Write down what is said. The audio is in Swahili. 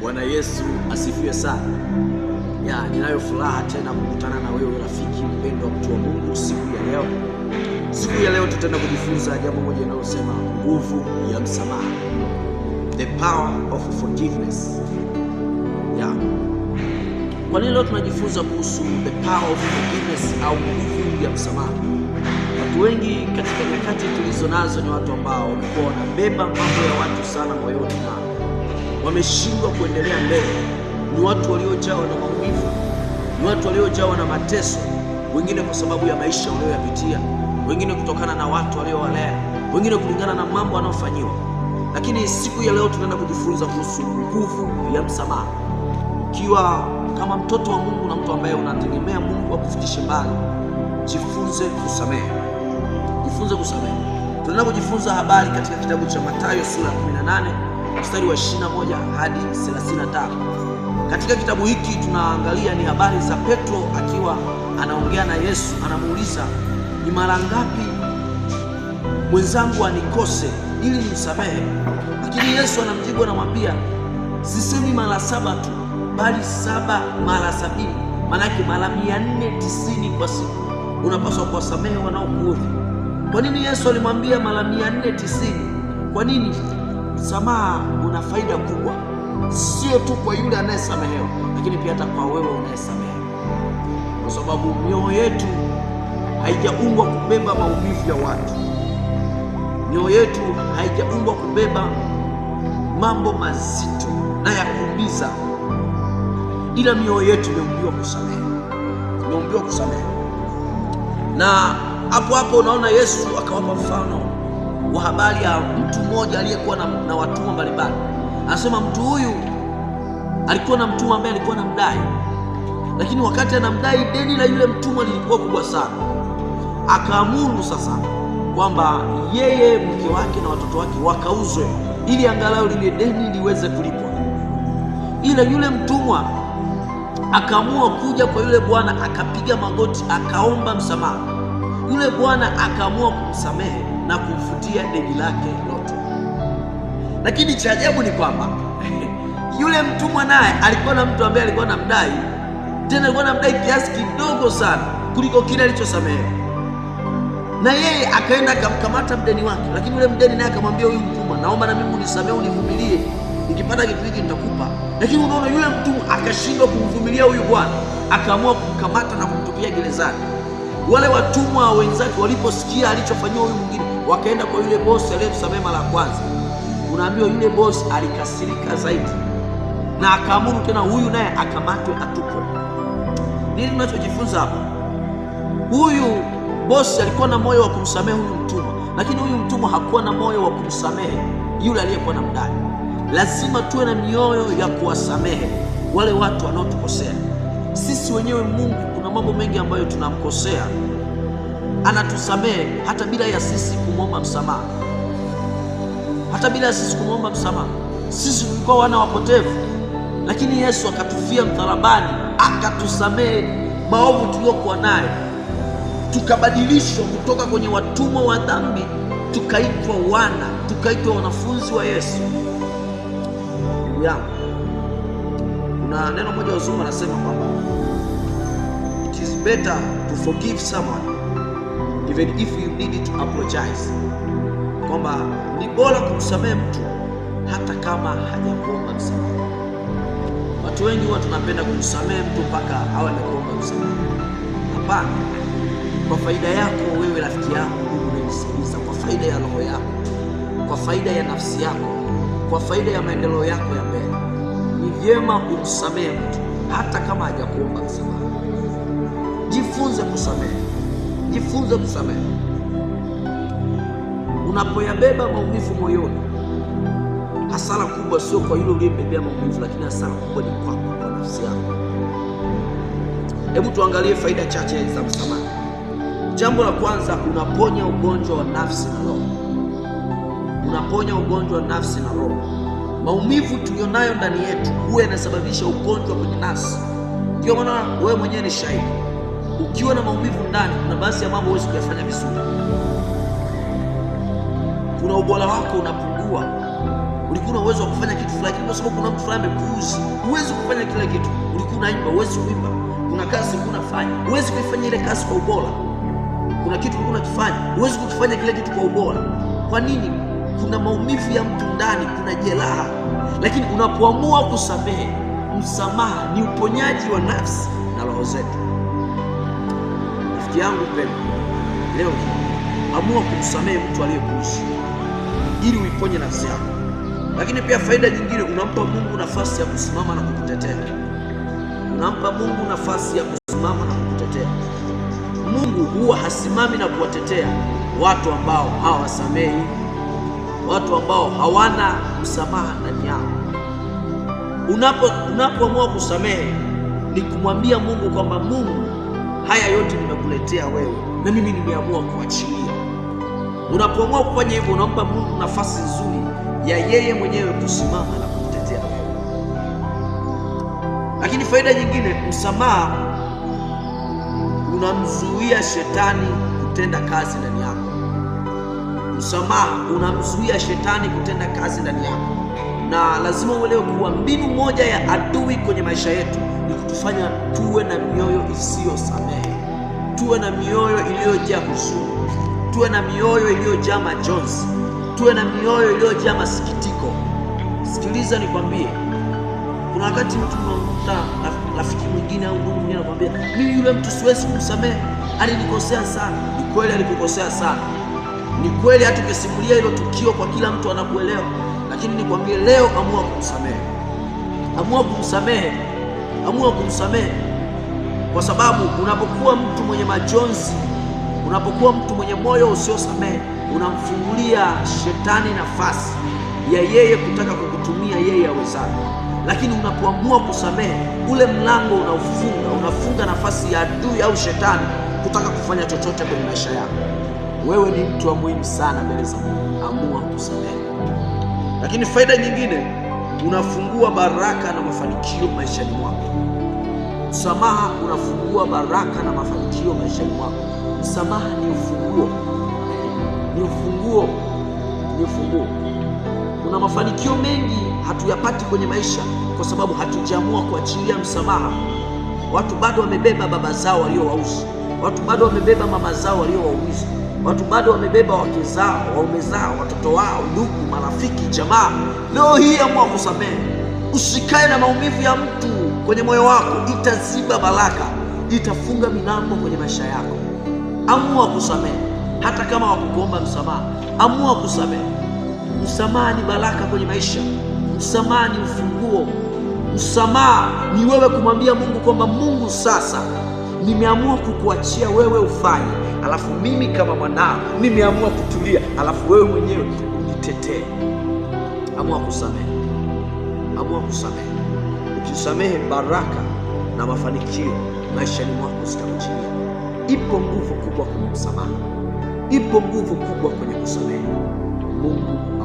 Bwana Yesu asifiwe sana. Ya, ninayo furaha tena kukutana na wewe rafiki mpendwa, mtu wa Mungu, siku ya leo. Siku ya leo tutaenda kujifunza jambo moja linalosema nguvu ya msamaha. The power of forgiveness. Ya. Kwa nini leo tunajifunza kuhusu the power of forgiveness au nguvu ya msamaha? Watu wengi katika nyakati tulizo nazo ni watu ambao wamekuwa wanabeba mambo ya watu sana moyoni na wameshindwa kuendelea mbele. Ni watu waliojawa na maumivu, ni watu waliojawa na mateso, wengine kwa sababu ya maisha walioyapitia, wengine kutokana na watu waliowalea, wengine kulingana na mambo wanayofanyiwa. Lakini siku ya leo tunaenda kujifunza kuhusu nguvu ya msamaha. Ukiwa kama mtoto wa Mungu na mtu ambaye unategemea Mungu akufikishe mbali, jifunze kusamehe. Jifunze kusamehe. Tunaenda kujifunza habari katika kitabu cha Mathayo sura ya 18 mstari wa 21 hadi 35. Katika kitabu hiki tunaangalia ni habari za Petro akiwa anaongea na Yesu, anamuuliza ni mara ngapi mwenzangu anikose ili nimsamehe? Lakini Yesu anamjibu, anamwambia sisemi mara 7 tu, bali 7 mara 70, maana mara 490 kwa siku unapaswa kuwasamehe wanaokuudhi. Kwa nini Yesu alimwambia mara 490? Kwa nini? Msamaha una faida kubwa, sio tu kwa yule anayesamehewa, lakini pia hata kwa wewe unayesamehe, kwa sababu mioyo yetu haijaumbwa kubeba maumivu ya watu. Mioyo yetu haijaumbwa kubeba mambo mazito na ya kuumiza, ila mioyo yetu imeumbiwa kusamehe. Imeumbiwa kusamehe. Na hapo hapo unaona Yesu akawapa mfano wa habari ya mtu mmoja aliyekuwa na watumwa mbalimbali. Anasema mtu huyu alikuwa na mtumwa ambaye alikuwa anamdai, lakini wakati anamdai deni la yule mtumwa lilikuwa kubwa sana. Akaamuru sasa kwamba yeye, mke wake na watoto wake wakauzwe ili angalau lile deni liweze kulipwa. Ila yule mtumwa akaamua kuja kwa yule bwana, akapiga magoti, akaomba msamaha. Yule bwana akaamua kumsamehe na kumfutia deni lake lote. Lakini cha ajabu ni kwamba yule mtumwa naye alikuwa na mtu ambaye alikuwa anamdai, tena alikuwa anamdai kiasi kidogo sana kuliko kile alichosamehewa. Na yeye akaenda akamkamata mdeni wake, lakini yule mdeni naye akamwambia huyu mtumwa, naomba na mimi unisamehe, univumilie, nikipata kitu hiki nitakupa. Lakini unaona yule mtumwa akashindwa kumvumilia huyu bwana, akaamua kumkamata na kumtupia gerezani. Wale watumwa wenzake waliposikia alichofanyiwa huyu mwingine, wakaenda kwa yule bosi aliyemsamehe mara ya kwanza. Unaambiwa yule bosi alikasirika zaidi na akaamuru tena huyu naye akamatwe atupwe. Nini tunachojifunza hapa? Huyu bosi alikuwa na moyo wa kumsamehe huyu mtumwa, lakini huyu mtumwa hakuwa na moyo wa kumsamehe yule aliyekuwa anamdai. Lazima tuwe na mioyo ya kuwasamehe wale watu wanaotukosea. Sisi wenyewe Mungu kuna mambo mengi ambayo tunamkosea, anatusamehe hata bila ya sisi kumwomba msamaha. Hata bila sisi kumwomba msamaha. Sisi tulikuwa wana wapotevu, lakini Yesu akatufia msalabani, akatusamehe maovu tuliyokuwa nayo. Tukabadilishwa kutoka kwenye watumwa wa dhambi, tukaitwa wana, tukaitwa wanafunzi wa Yesu. Ndugu yangu, kuna neno moja wazungu wanasema kwamba it is better to forgive someone even if you need to apologize. Kwamba ni bora kumsamehe mtu hata kama hajakuomba msamaha. Watu wengi huwa tunapenda kumsamehe mtu mpaka awe amekuomba msamaha. Hapana. Kwa faida yako wewe rafiki yangu unanisikiliza, kwa faida ya roho yako, kwa faida ya nafsi yako, kwa faida ya maendeleo yako ya mbele, ni vyema umsamehe mtu hata kama hajakuomba msamaha. Jifunze kusamehe. Jifunze kusamehe. Unapoyabeba maumivu moyoni, hasara kubwa sio kwa yule uliyembebea maumivu, lakini hasara kubwa ni kwako, kwa nafsi yako. Hebu tuangalie faida chache za msamaha. Jambo la kwanza, unaponya ugonjwa wa nafsi na roho. Unaponya ugonjwa wa nafsi na roho. Maumivu tulionayo ndani yetu huwa yanasababisha ugonjwa kwenye nafsi. Ndio maana wewe mwenyewe ni shahidi. Ukiwa na maumivu ndani, kuna baadhi ya mambo huwezi kuyafanya vizuri. Kuna ubora wako unapungua. Ulikuwa na uwezo wa kufanya kitu fulani, lakini kwa sababu kuna mtu fulani amekuuzi, huwezi kufanya kile kitu. Ulikuwa unaimba, huwezi kuimba. Kuna kazi ulikuwa unafanya, huwezi kuifanya ile kazi kwa ubora. Kuna kitu ulikuwa unakifanya, huwezi kukifanya kile kitu kwa ubora. Kwa nini? Kuna maumivu ya mtu ndani, kuna jeraha. Lakini unapoamua kusamehe, msamaha ni uponyaji wa nafsi na roho zetu. Rafiki yangu mpendwa, leo amua kumsamehe mtu aliyekuuzi ili uiponye nafsi yako. Lakini pia faida nyingine, unampa Mungu nafasi ya kusimama na kukutetea. Unampa Mungu nafasi ya kusimama na kukutetea. Mungu huwa hasimami na kuwatetea watu ambao hawasamehi, watu ambao hawana msamaha ndani yao. Unapoamua kusamehe ni kumwambia Mungu kwamba Mungu, haya yote nimekuletea wewe na mimi nimeamua kuachilia. Unapoamua kufanya hivyo, unampa Mungu nafasi nzuri ya yeye mwenyewe kusimama na kukutetea wewe. Lakini faida nyingine, msamaha unamzuia shetani kutenda kazi ndani yako. Msamaha unamzuia shetani kutenda kazi ndani yako. Na lazima uelewe kuwa mbinu moja ya adui kwenye maisha yetu ni kutufanya tuwe na mioyo isiyosamehe, tuwe na mioyo iliyojaa huzuni, tuwe na mioyo iliyojaa majonzi, tuwe na mioyo iliyojaa masikitiko. Sikiliza nikwambie, kuna wakati mtu unamkuta rafiki mwingine au ndugu mwingine anakuambia, mimi yule mtu siwezi kumsamehe, alinikosea sana. Ni kweli alikukosea sana, ni kweli, hata ukisimulia hilo tukio kwa kila mtu anakuelewa. Lakini nikwambie leo, amua kumsamehe, amua kumsamehe, amua kumsamehe, kwa sababu unapokuwa mtu mwenye majonzi, unapokuwa mtu mwenye moyo usiosamehe, unamfungulia shetani nafasi ya yeye kutaka kukutumia yeye awezavyo. Lakini unapoamua kusamehe, ule mlango unaufunga, unafunga nafasi ya adui au shetani kutaka kufanya chochote kwenye maisha yako. Wewe ni mtu wa muhimu sana mbele za Mungu, amua kusamehe. Lakini faida nyingine, unafungua baraka na mafanikio maishani mwako. Msamaha unafungua baraka na mafanikio maishani mwako. Msamaha ni ufunguo, ni ufunguo, ni ufunguo. Kuna mafanikio mengi hatuyapati kwenye maisha kwa sababu hatujaamua kuachilia msamaha. Watu bado wamebeba baba zao waliowauzi, watu bado wamebeba mama zao waliowaumiza, watu bado wamebeba wake zao, waume zao, watoto wao, ndugu, marafiki, jamaa. Leo hii amua kusamehe. Usikae na maumivu ya mtu kwenye moyo wako, itaziba baraka, itafunga milango kwenye maisha yako. Amua kusamehe, hata kama wakukuomba msamaha, amua kusamehe. Msamaha ni baraka kwenye maisha. Msamaha ni ufunguo. Msamaha ni wewe kumwambia Mungu kwamba Mungu, sasa nimeamua kukuachia wewe ufanye, alafu mimi kama mwanao nimeamua kutulia, alafu wewe mwenyewe unitetee. Amua kusamehe, amua kusamehe. Ukisamehe, baraka na mafanikio maishani mwako zitakujilia. Ipo nguvu kubwa kwenye msamaha, ipo nguvu kubwa kwenye kusamehe. Mungu